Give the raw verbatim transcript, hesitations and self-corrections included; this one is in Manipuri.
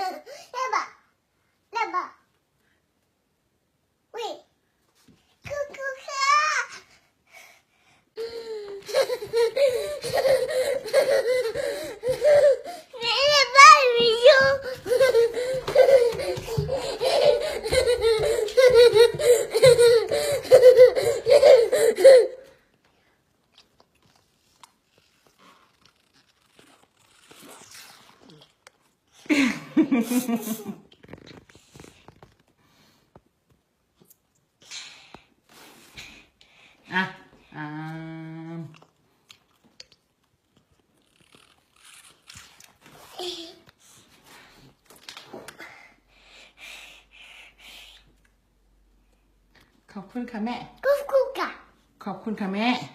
Leba. Leba. Wait. Cuckoo. Ah, ah. Khop khun kha mẹ. Khop khun kha. Khop khun kha mẹ.